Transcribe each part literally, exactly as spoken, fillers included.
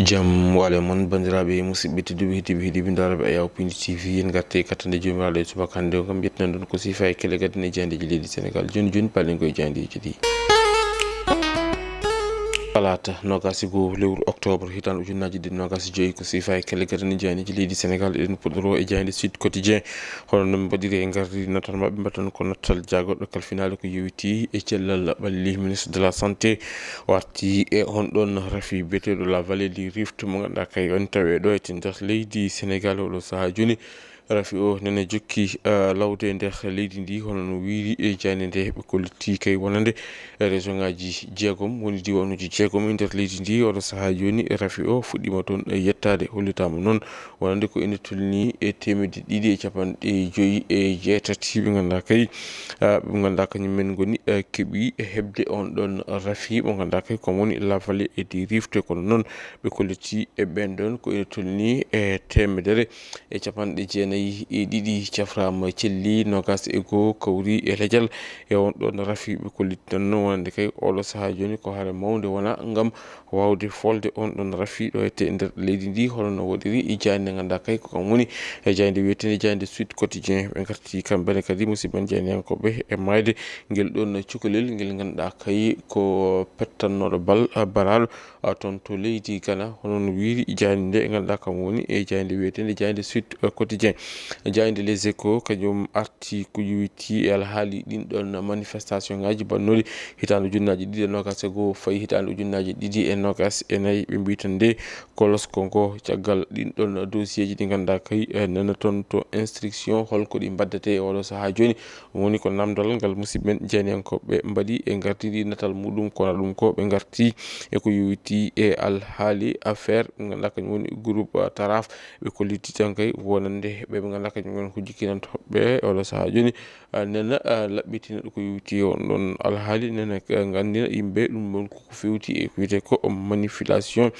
Jam wale mon, banndiraaɓe musidɓe tedduɓe, heɗiiɓe heɗiiɓe ndaarooɓe Ayaw Pindi T V. En ngarti e kattande Joomiraaɗo e subaka hannde o, ngam yettinan ɗon ko siifa e kelle gadane e jaayndeeji leydi Senegaal. Jooni jooni, palen ko e jaayndeeji ɗi. Talaata noogaas e goo lewru octobre, hitaande ujunnaaji ɗiɗi noogaas e joyi, ko siifa e kelle gadane e jaayndeeji leydi Senegaal. Eɗen puɗɗoroo e jaaynde Sud Quotidien. Hono no ɓe mbaɗiri e ngardi natal maɓɓe, mbaɗan ko natal jaagorɗo kalfinaale ko yowitii e cellal ɓalli. Ministre de la Santé o arti e on ɗon rafi biyeteeɗo La Vallée du Rift, mo ngannduɗaa kay on tawe ɗo e nder leydi Senegaal. Oɗo sahaa jooni, rafi o nene jokki, ah, lawde e nder leydi ndi, hono no wiiri e jaaynde nde. Ɓe kolliti kay wonande région ŋaaji jeegom, woni diwaanuuji jeegom e nder leydi ndi. Oɗo sahaa jooni, rafi o fuɗɗiima toon e yettaade. Hollitaama noon wonande ko ene tolnii e teemedde ɗiɗi e capanɗe joyi e jeetati ɓe ngannduɗaa kay, ah, ɓe ngannduɗaa kañum men ngoni, ah, keɓi heɓde on ɗon rafi mo ngannduɗaa kay ko woni La Vallée du Rift. Kono noon ɓe kolliti e ɓeen ɗon ko ene tolnii e teemedere e capanɗe jeenayi e ɗiɗi cafraama celli, noogaas e goo kawri e lejal e on ɗon rafi. Ɓe kolliti tan noon wonande kay oɗo sahaa jooni ko hare mawnde wona ngam waawde folde on ɗon rafi ɗo e te-, nder leydi ndi, hono no waɗiri e jaaynde ngannduɗaa kay ko kam woni e jaaynde wiyeteende jaaynde Sud Quotidien. Ɓe ngarti kamɓe ne kadi, musidɓe men jaayndiyankooɓe, e maayde ngel ɗon cukalel ngel ngannduɗaa kay ko pettannooɗo bal, ah, baraaɗo, ah, toon to leydi Ghana, hono no wiiri jaaynde nde ngannduɗaa kam woni e jaaynde wiyeteende jaaynde Sud, ah, Quotidien. Jaaynde Les Échos kañum arti ko yowitii e alhaali ɗin ɗon manifestation ŋaaji mbaɗnooɗi hitaande ujunnaaji ɗiɗi e noogaas e goo fayi hitaande ujunnaaji ɗiɗi e noogaas e nayi. Ɓe mbii tan nde ko losko ngo caggal ɗin ɗon dossier ji ɗi ngannduɗaa kay, eh, nana toon to instruction, holko ɗi mbaddetee e oɗo sahaa jooni. Woni ko namdal ngal musidɓe men jaayndiyankooɓe mbaɗi e ngartiri natal muɗum, kono ɗum ko ɓe ngarti e ko yowitii e alhaali affaire ɓe ngannduɗaa kañum woni groupe, ah, Taraf. Ɓe kolliti tan kay wonande ɓe ɓe ngannduɗaa kañum woni ko jikkinantooɓe oɗo sahaa jooni, ah, nana, ah, laɓɓitina ko yowitii on ɗon alhaali, nana, ah, nganndina yimɓe ɗum ɗon ko ko fewti e ko wiyetee ko manipulation.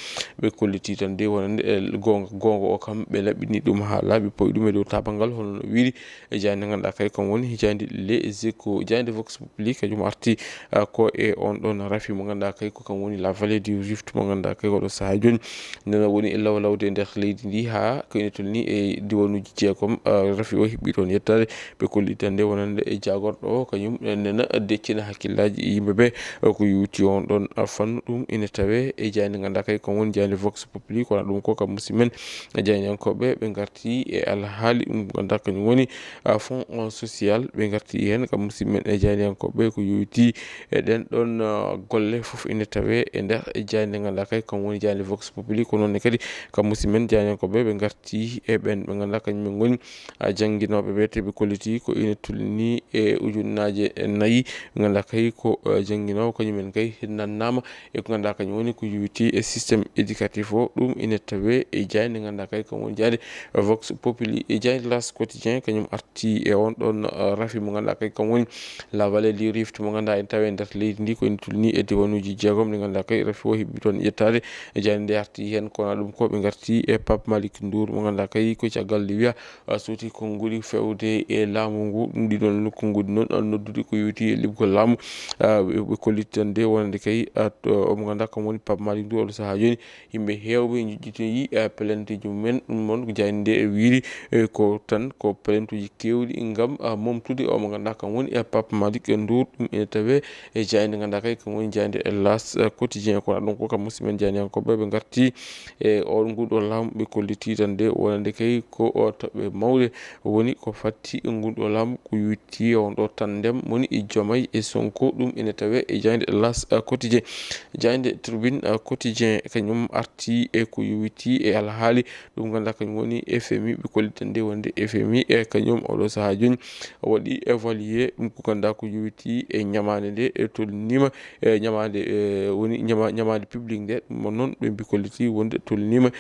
Ɓe kolliti tan de wonande, eh, goonga, goonga o kam ɓe laɓɓini ɗum haa laaɓi, poyi ɗum e dow taabal ngal, hono no wiiri e jaaynde ngannduɗaa kay kam woni jaaynde Les Échos. Jaaynde Vox Populi kañum arti, ah, ko e on ɗon rafi mo ngannduɗaa kay ko kam woni La Vallée du Rift mo ngannduɗaa kay oɗo sahaa jooni nana woni e lawlawde e nder leydi ndi haa ko ene tolnii e diwaanuuji jeegom, ah, rafi o heɓi toon yettaade. Ɓe kolliti tan de wonande e jaagorɗo o kañum nana deccina hakkillaaji yimɓe ɓe, ah, ko yowitii on ɗon, ah, fannu. Ɗum ene tawee e jaaynde ngannduɗaa kay kam woni jaaynde Vox Populi, kono ɗum ko kam musidɓe men jaayndiyankooɓe ɓe ngarti e alhaali ɗum ngannduɗaa kañum woni, ah, fonds, ah, social. Ɓe ngarti heen kam musidɓe men e jaayndiyankooɓe ko yowitii e ɗeen ɗoon, ah, golle fof ene tawee e nder jaaynde ngannduɗaa kay kam woni jaaynde Vox Populi. Ko noon ne kadi kam musidɓe men jaayndiyankooɓe ɓe ngarti e ɓeen ɓe ngannduɗaa kañum en ngoni, ah, jannginooɓe ɓe, te ɓe kolliti ko ene tolnii e ujunnaaje nayi, ɓe ngannduɗaa kay ko, ah, jannginoowo kañum en kay nannaama e ko ngannduɗaa kañum woni ko yowitii e système éducatif o. Ɗum ene tawee e jaaynde ngannduɗaa kay kam woni jaaynde Vox Populi. E jaaynde L'As Quotidien kañum arti e on ɗon, ah, rafi mo ngannduɗaa kay kam woni La Vallée du Rift mo ngannduɗaa ene tawee nder leydi ndi, ko ene tolnii e diwaanuuji jeegom ɗi ngannduɗaa kay rafi o heɓi toon yettaade. E jaaynde nde arti heen kono ɗum ko ɓe ngarti e Pape Malick Ndour mo ngannduɗaa kay ko caggal nde wiya, ah, suuti konnguɗi feewde e laamu ngu. Ɗum ɗi ɗoon konnguɗi noon, ah, noddude ko yowitii e liɓgol laamu. Ah, ɓe, ɓe kolliti tan de wonande kay, ah, to, omo ngannduɗaa kam woni Pape Malick Ndour oɗo sahaa jooni. Yimɓe heewɓe njejjitoyi, eh, plainteeji mumen. Ɗum noon ko jaaynde nde e wiiri, eh, ko tan ko plaintuuji keewɗi ngam, ah, momtude o mo ngannduɗaa kam woni, eh, Pape Malick Ndour. Ɗum ene tawee e jaaynde ngannduɗaa kay kam woni jaaynde e L'As, eh, Quotidien. Kono ɗum ko kam musidɓe men jaayndiyankooɓe ɓe ngarti e on nguɗo laamu ɓe kolliti tan de wonande kay ko o toɓɓe mawɗe woni ko fatti e nguɗo laamu ko yowitii on ɗo tandem woni e Diomaye e Sonko. Ɗum ene tawee e jaaynde L'As, eh, Quotidien. Jaaynde Tribune, eh, Quotidien kañum arti e ko yowitii e alhaali ɗum ngannduɗaa kañum woni F M I, ɓe kolliti tan de wonde F M I e kañum oɗo sahaa jooni waɗi évaluer ɗum ko ngannduɗaa ko yowitii e ñamaande nde e tolniima e ñamaande, eh, woni ñama-, ñamaande public nde. Ɗum noon ɓe mbi kolliti wonde tolniima,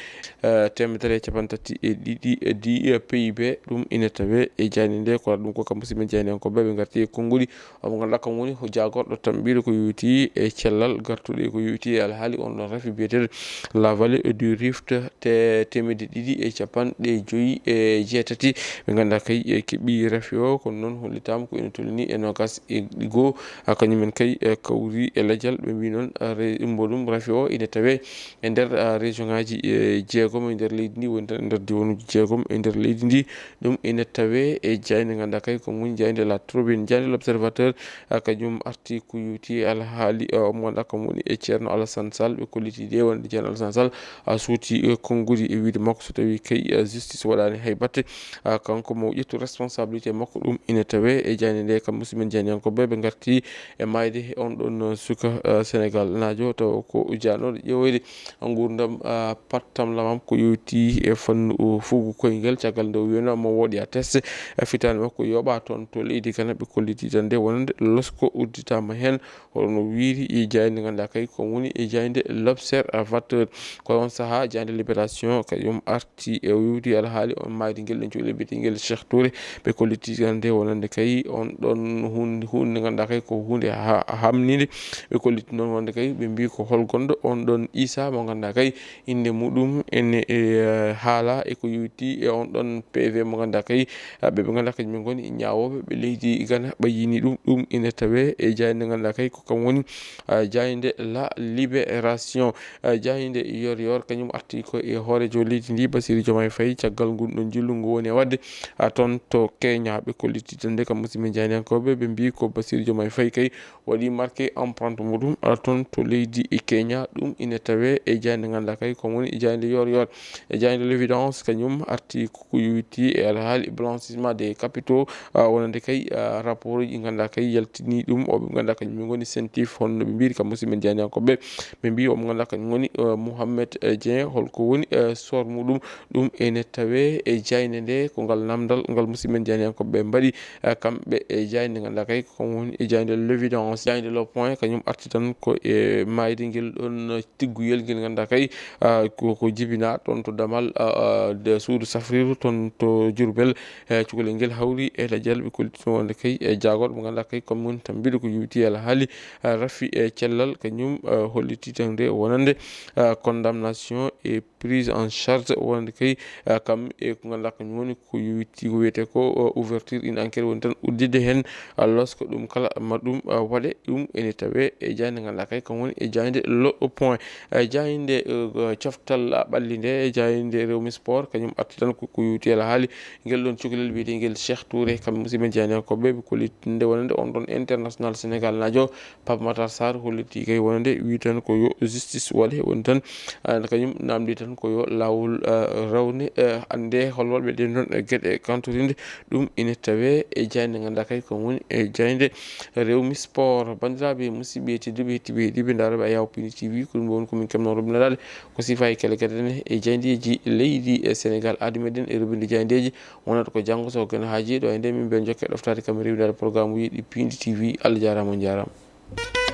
eh, teemedere e capanɗe tati e ɗiɗi e di-, P I B, ɗum ina tawee e jaaynde nde. Ko ɗum ko kam musidɓe jaayndiyankooɓe ɓe ngarti e konnguɗi. Omo ngannduɗaa kam woni ko jaagorɗo tambiiɗo ko yowitii e cellal, gartuɗo e ko yowitii e alhaali on ɗon rafi biyeteeɗo La Vallée du Rift, te teemedde ɗiɗi e capanɗe joyi e jeetati. Ɓe ngannduɗaa kay e keɓii rafi o, kono noon hollitaama ko ina tolnii e noogaas e goo. A, kañum en kay, e, kawri e lajal, ɓe mbii noon, a, re-, mbo ɗum rafi o ina tawee e nder, a, région ŋaaji, e, jeegom e nder leydi ndi, woni tan e nder diwanuuji jeegom e nder leydi ndi. Ɗum ina tawee e jaaynde ngannduɗaa kay ko woni jaaynde La Tribune, jaaynde L'Observateur, a, kañum arti ko yowitii e alhaali, a, mo ngannduɗaa kam woni e Ceerno Alassane Sall, ɓe kolliti de wonde Ceerno Alassane Sall, a, suuti, e, konnguɗi e wiyde makko so tawii kay, a, justice waɗaani hay batte, a, kanko mo ƴettu responsabilité makko. Ɗum ina tawee e jaaynde nde kam musidɓe jaayndiyankooɓe ɓe ngarti e maayde on ɗon suka, a, Senegal naajo taw ko jaanooɗo ƴeewoyde nguurndam, a, pattam lamam ko yowitii e fannu fugu koyngel, caggal nde o wiyno mo woɗi a test, a, fitaande makko yoɓa toon to leydi Gana. Ɓe kolliti tan nde wonande losko udditaama heen, hono no wiiri e jaaynde ngannduɗaa kay ko woni e jaaynde L'Observateur. Ko on sahaa jaaynde Libération kañum arti e wiwdi alhaali on maayde ngel ɗon cukalel biyetee ngel Cheikh Touré. Ɓe kolliti tan nde wonande kay on ɗon huunde, huunde nde ngannduɗaa kay ko huunde ha-, hamninde. Ɓe kolliti noon wonde kay ɓe mbii ko hol gonɗo on ɗon Issa mo ngannduɗaa kay innde muɗum ene, e, haala e ko yowitii e on ɗon P V mo ngannduɗaa kay, a, ɓe, ɓe ngannduɗaa kañum en ngoni ñaawooɓe ɓe leydi Gana ɓayyini ɗum. Ɗum ina tawee e jaaynde ngannduɗaa kay ko kam woni, a, jaaynde La Libération. A, jaaynde Yor Yor kañum arti ko e hooreejo leydi ndi, Bassirou Diomaye Faye, caggal ngun ɗon njillu ngu woni e waɗde, a, toon to Kenya. Ɓe kolliti tan nde kam musidɓe jaayndiyankooɓe, ɓe mbii ko Bassirou Diomaye Faye kay waɗi marqué empreinte muɗum, a, toon to leydi e Kenya. Ɗum ina tawee e jaaynde ngannduɗaa kay ko woni e jaaynde Yor Yor. E jaaynde L'Évidence kañum arti ko ko yowitii e alhaali blanchissement des capitaux, a, wonande kay, a, rapport uji ngannduɗaa kay yaltini ɗum, o ɓe ngannduɗaa kañum ngoni CENTIF, honno ɓe mbiiri kam musidɓe jaayndiyankooɓe, ɓe mbii omo ngannduɗaa kañum ngoni, a, Mouhamed, a, Dieng, holko woni, a, sor muɗum. Ɗum ene tawee e jaaynde nde, ko ngal namdal ngal musidɓe jaayndiyankooɓe mbaɗi, a, kamɓe e jaaynde ngannduɗaa kay ko woni e jaaynde L'Évidence. Jaaynde Le Point kañum arti tan ko e maayde ngel ɗon tigguyel ngel ngannduɗaa kay, a, ko, ko jibinaa toon to damal, a, a, de suudu safrirdu toon to Diourbel. E, cukalel ngel hawri e lajal ɓe kolliti wonde kay e jaagorɗo mo ngannduɗaa kay ko mum tan mbiɗo ko yowitii alhaali, a, rafi e cellal kañum, a, holliti tan nde wonande, a, condamnation e prise en charge wonande kay, a, kam e ko ngannduɗaa kañum woni ko yowitii ko wiyetee ko, a, ouverture une enquête woni tan udditde heen, a, losko ɗum kala ma ɗum, a, waɗe. Ɗum ene tawee e jaaynde ngannduɗaa kay kam woni e jaaynde Le Point. E jaaynde, a, coftal, a, ɓalli nde, e jaaynde Rewmi Sport kañum arti tan ko, ko yowitii alhaali ngel ɗon cukalel wiyetee ngel Cheikh Touré. Kam musidɓe jaayndiyankooɓe ɓe kolliti nde wonande on ɗon international Senegal naajo Pape Matar Sarr holliti kay wonande wi tan ko yo justice waɗe, woni tan, a, kañum namdi tan ko yo laawol, a, rawne, a, annde hol waɗɓe ɗen ɗon, a, geɗe kantorinde. Ɗum ina tawee e jaaynde ngannduɗaa kay ko woni e jaaynde Rewmi Sport. Banndiraaɓe, musidɓe tedduɓe, hettotooɓe, heɗiiɓe, ndaarooɓe Ayaw Pindi T V, ko ɗum ɗo woni ko min keɓnoo roɓinanɗe ko sifa e kala kala ne e jaayndeeji leydi e Senegal. Aadi meɗen e roɓinde jaayndeeji wonata ko janngo so gën haaji ɗo e nde min mbiyen jokke ɗoftaade kam e rewindaade programme uji ɗi Pindi T V. Allah jaaraama, on jaaraama.